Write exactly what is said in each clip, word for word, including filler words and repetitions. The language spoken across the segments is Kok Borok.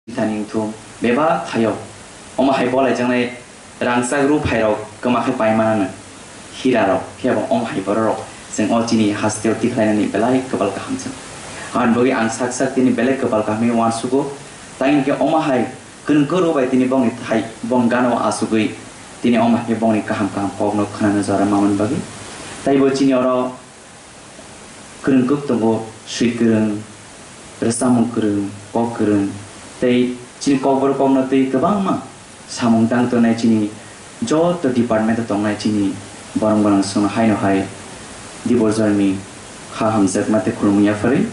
Thani wngthung bebak thaio. Omo hai bolaijaknai rangchak ruphairok kwma khe paimanano hirarok, phiya bo omo hai bororok chwng o chini hasteo tikhlainani belai kwbal kaham chwng. Aboni bagwi ang sak sak tini belai kwbal kaham khe uansugo. Tei hinkhe omo hai kwrwngkuk rw bai tini bongni thai bong gana o achugwi tini omo hai khe bongni kaham kaham kokno khwnana jora mamani bagwi. Tei bo chini oro kwrwngkuk tongo, swi kwrwng, rwchapmung kwrwng, kok kwrwng, tei chini kokborok kokno tei kwbangma samung tang tongnai chini joto department o tongnai chini borok borang chwngno haino hai Diborjorni kha hamjakma tei khulumung yapharwi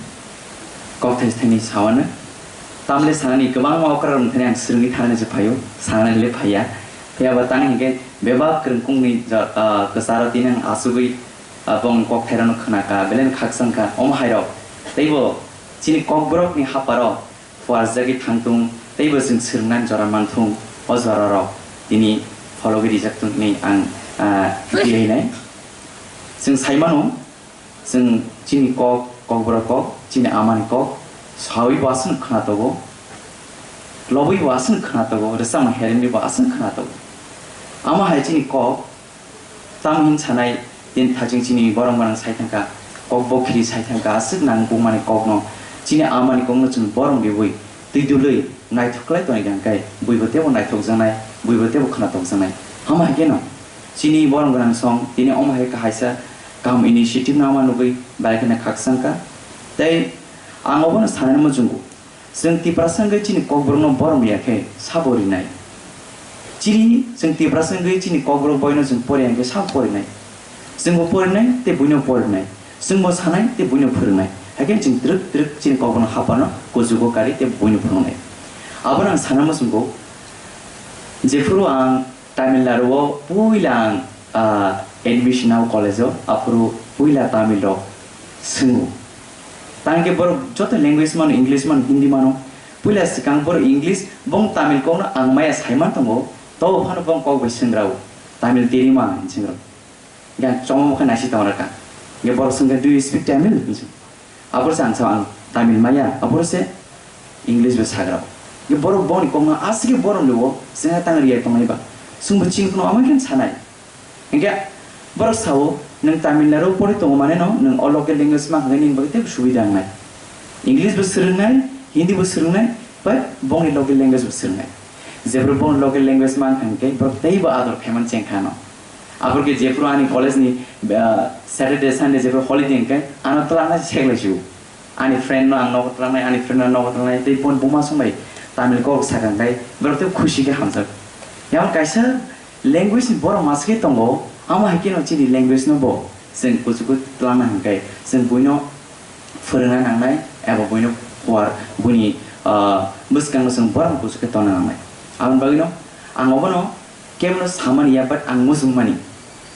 kokthai thaini sawano. Tamle sanani kwbangma okra rok thani ang swrwngwi thanani se phaio, sanani le phaiya. Phiya ba tang hinkhe bebak kwrwngkukni ja-, ah, kwcharo tini ang achugwi ah, bongni kokthairokno khwnakha, belai no khakchangkha. Omo hairok teibo chini kokborokni haparo phuarjagwi thangthung, teibo chwng swrwngnani jora manthung, o jorarok tini phologwi rijak thung hwnwi ang, ah, biyainai. Chwng sai mano, chwng chini kok, kokborok kok, chini amani kok, sawi bo aswk khwnatogo, lobwi bo aswk khwnatogo, rwchapmung herimwi bo aswk khwnatogo. Amo hai chini kok, Tamo hin sanai, din thaching chini borok manang sai thangkha, kok bokhiri sai thangkha, aswk nang bumani kokno, chini amani kokno chwng borom riwi, twi dului naithok khlai toni hwnkhe, buibo teibo naithokjaknai, buibo teibo khwnatokjaknai. Hama hai kheno, chini borom gwnang song, tini omo hai kahaisa kaham initiative no ama nugwi, belai kheno khakchangkha. Tei ang obono sanani muchungo, Chwng Tiprasa wngwi chini kokborokno borom ya khe sabo rinai. Chini chwng Tiprasa wngwi chini kokborok boino chwng pori ya khe sabo porinai. Chwngbo porinai tei buino porinai. Chwngbo sanai tei buino phwrwngnai. Hakhe chwng twrwk twrwk chini kokborokno haphano kuchugo kari tei buino phwrwngnai. Abono ang sana muchungo, jephuru ang Tamil Nadu o puila ang, ah, admission o college o, aphuru puila Tamil rok swngo. Tang khe borok joto language mano, English mano, Hindi mano. Puila swkang borok English, bong Tamil kokno ang maya saiman tongo, tobo phano bong kok bai swngrao, Tamil tiri ma hinwi swngrao. Yang chongma khe naisi tong rakha. Yang borok swngkha, "Do you speak Tamil?" hinwi swng. Aboro se ang sa ang Tamil maya, aboro se English bo sagra. Yang borok boni kokno aswk khe borom rwo, swngha tang riyai tongnai ba. Swngbo chini phano ama khe sanai. Hingke borok sao, "Nwng Tamil Nadu pori tongo mane no, nwng o local language ma hwnwi nini bagwi teibo subida wngnai. English bo swrwngnai, Hindi bo swrwngnai, bai bongni local language bo swrwngnai." Jephru bongni local language ma wngkha hingke borok teibo ador khaimani chengkha no. Aphuru khe jephru ani college ni, ah, Saturday, Sunday jephru holiday hingke ano twlangna seklai sio. Ani friend no ang nogo twlangnai, ani friend no nogo twlangnai, tei boni buma song bai Tamil kok sakha hingke borok teibo khusi khe hamjak. Yang kaisa language ni borok masa khe tongo, amo hai kheno chini language no bo chwng kuchugo twlangna hingke chwng buino phwrwngna nangnai eba buino kuar buini, ah, bwskango chwng borok kuchuk khe tongna nangnai. Aboni bagwino ang obono kebono samani ya, but ang muchungmani.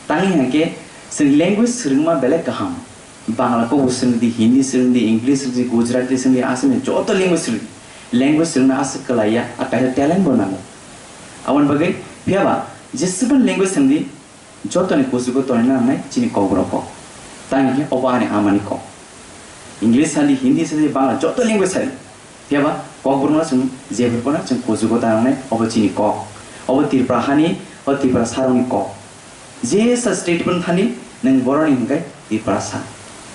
Tangwi hingke chwng language swrwngma belai kaham. Bangla kok bo swrwng di, Hindi swrwng di, English swrwng di, Gujarati swrwng di, Assamese joto language swrwng di. Language swrwngna aswk kwlai ya, a kaisa talent bo nango. Aboni bagwi phiya ba jeswkmani language swrwng di, jotoni kuchugo tonina nangnai chini kokborok kok. Tang hinkhe obo ani amani kok. English sadi, Hindi sadi, Bangla joto language sadi. Phiya ba kokborokno chwng jephru phano chwng kuchugo ta nangnai, obo chini kok. Obo Tripura hani, o Tripura sarokni kok. Jesa state phano thani, nwng boroni hwnkhe Tiprasa.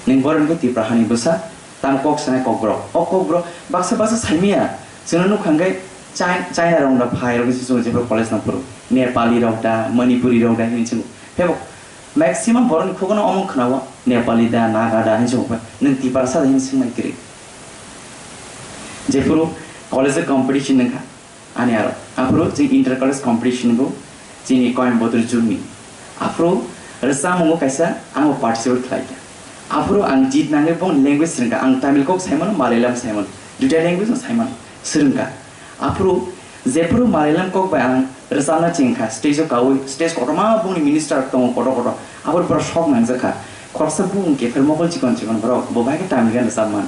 Nwng boroni hwnkhe Tripura hani bwsa, tamo kok sanai kokborok. O kokborok baksa baksa saimaya. Chwngno nukha hwnkhe Chai-, China rok da phai rok se chwng jephru college no phuru. Nepali rok da, Manipuri rok da hinwi chwng. Phebo maximum boroni khukno omo khwnao Nepali da, Naga da hinwi chwng. Nwng Tiprasa da hinwi swngmani kwrwi. Jephru college o competition wngkha. Ani aro, aphuru chini inter college competition bo chini Coimbatore jurni. Aphuru rwchapmungo kaisa ang bo participate khlaikha. Aphuru ang jit nangwi bong language swrwngkha. Ang Tamil kok saimano, Malayalam saimano. Duita language no saimano. Swrwngkha. Aphuru jephuru Malayalam kok bai ang rwchapna chengkha, stage o kaui, stage kotorma bongni minister tongo kotor kotor. Aphuru borok sok nangjakha. Khoroksa bung kepher mokol chikon chikon borok, bo bahai khe Tamil gan rwchapman.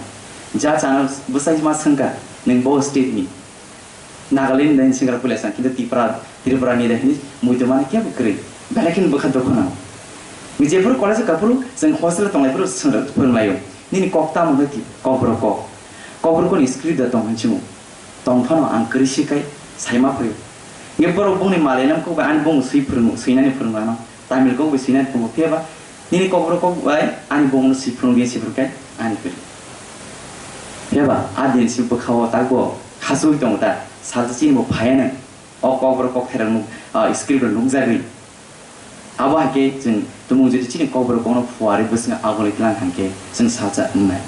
Judge ano bwsai ma swngkha, "Nwng bo state ni?" Nagaland ni singer pule sang, kintu Tripura, Tripura ni hinwi muitu mani kebo kwrwi. Belai kheno bwkha dukhu nango. Jephuru college o kaphuru chwng hostel o tonglaifuru swrwng, phwrwnglaio. Nini kok tamo hwnwi kokborok kok. Kokborok ni script da tong hinwi swngo. Tong phano ang kwrwi si kai, sai ma phai. Nge borok bongni Malayalam kok bai ani bongno swi phwrwngo, swinani phwrwngo ano. Tamil kok bai swinani phwrwngo, phiya ba nini kokborok kok bai ani bongno swi phwrwng di si phwrwng kai ani kwrwi. Phiya ba a din si bwkha o tak bo khasugwi tongo ta, salsa chini bo phaiya nang. O kokborok kok therang nuk, ah, script rok nukjagwi. Abo hai khe chwng tumung jodi chini kokborok kokno phuarwi bwswk aboni tlang hai khe chwng salsa wngnai.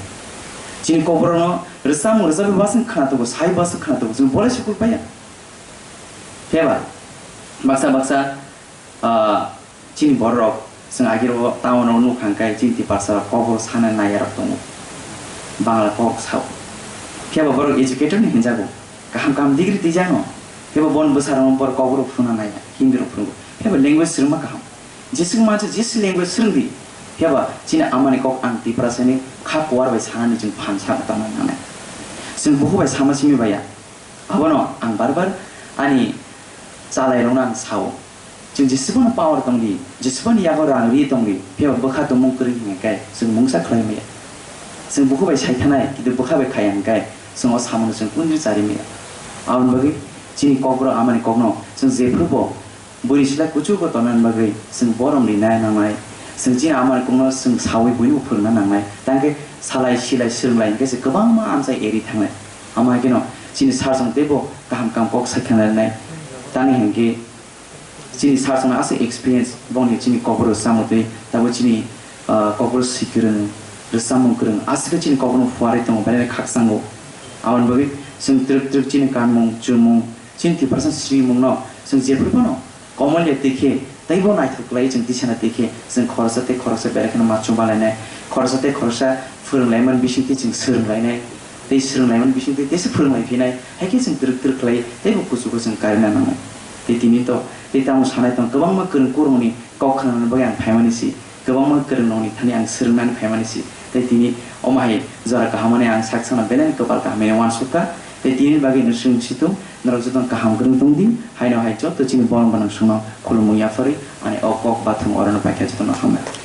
Chini kokborokno rwchapmung rwchapwi bwswk khna tongo, sai bwswk khna tongo, chwng bolai se kul paiya. Phiya ba baksa baksa, ah, chini borok chwng agiro town o nukha hwnkhe chini Tiprasa kokborok sana naiyarok tongo, Bangla kok sao. Phiya ba borok educated ni hinjago, kaham kaham degree twijano. Phiya ba bon bwsarokno borok kokborok phuna naiya, Hindi rok phungo. Phiya ba language swrwngma kaham. Jeswk mansa jesi language swrwng di. Phiya ba chini amani kok ang Tiprasa ni kha kuar bai sanani chwng phan sa tangna nangnai. Chwng buku bai sama simi baiya. Abono ang bar bar ani chalairokno ang sao. Chwng jeswkano power tong di, jeswkano yago rang ri tong di, phiya ba bwkha tongmung kwrwi hwnka khe chwng mungsa khlai maya. Chwng buku bai sai thanai, kintu bwkha bai khaiya hwnka khe chwng o samono chwng kundri chari maya. Aboni bagwi chini kokborok amani kokno chwng jephru bo buini sila kuchugo tonnani bagwi chwng borom rinai nangnai. Chwng chini amani kokno chwng sawi buino phwrwngna nangnai. Tangkhe salai silai swrwnglai hwnkhe se kwbangma amchai eri thangnai. Ama haikhe no chini sir chwng teibo kaham kaham kok sai khna nai. Tani hwnkhe chini sir chwngno aswk experience bongni chini kokborok chamung twi tabuk chini, ah, kokborok swrwng rwchapmung kwrwng aswk khe chini kokborok phuarwi tongo belai khakchango. Aboni bagwi chwng twrwk twrwk chini kanmung chumung chini Tiprasa sinimungno chwng jephru phano Komolya twi khe teibo naithok khlai chwng tisana twi khe chwng khoroksa tei khoroksa belai kheno ma chubalainai, khoroksa tei khoroksa phwrwnglaimani bisingtwi chwng swrwnglainai, tei swrwnglaimani bisingtwi teisa phwrwnglaiphinai, hai khe chwng twrwk twrwk khlai teibo kuchugo chwng karina nangnai. Tei tini to tei tamo sanai tong kwbangma kwrwng kurmungni kok khnanani bagwi ang phaimani si, kwbangma kwrwng nokni thani ang swrwngnani phaimani si, tei tini omo hai jora kahamani ang sak sakno belai kwpal kaham hwnwi uansukha. Tei tini bagwi nwswng situng norok jotono kaham kwrwng tong di, haino hai joto chini borok gwnang songno khulumung yapharwi ani o kok bathung orono paikha jotono hambai.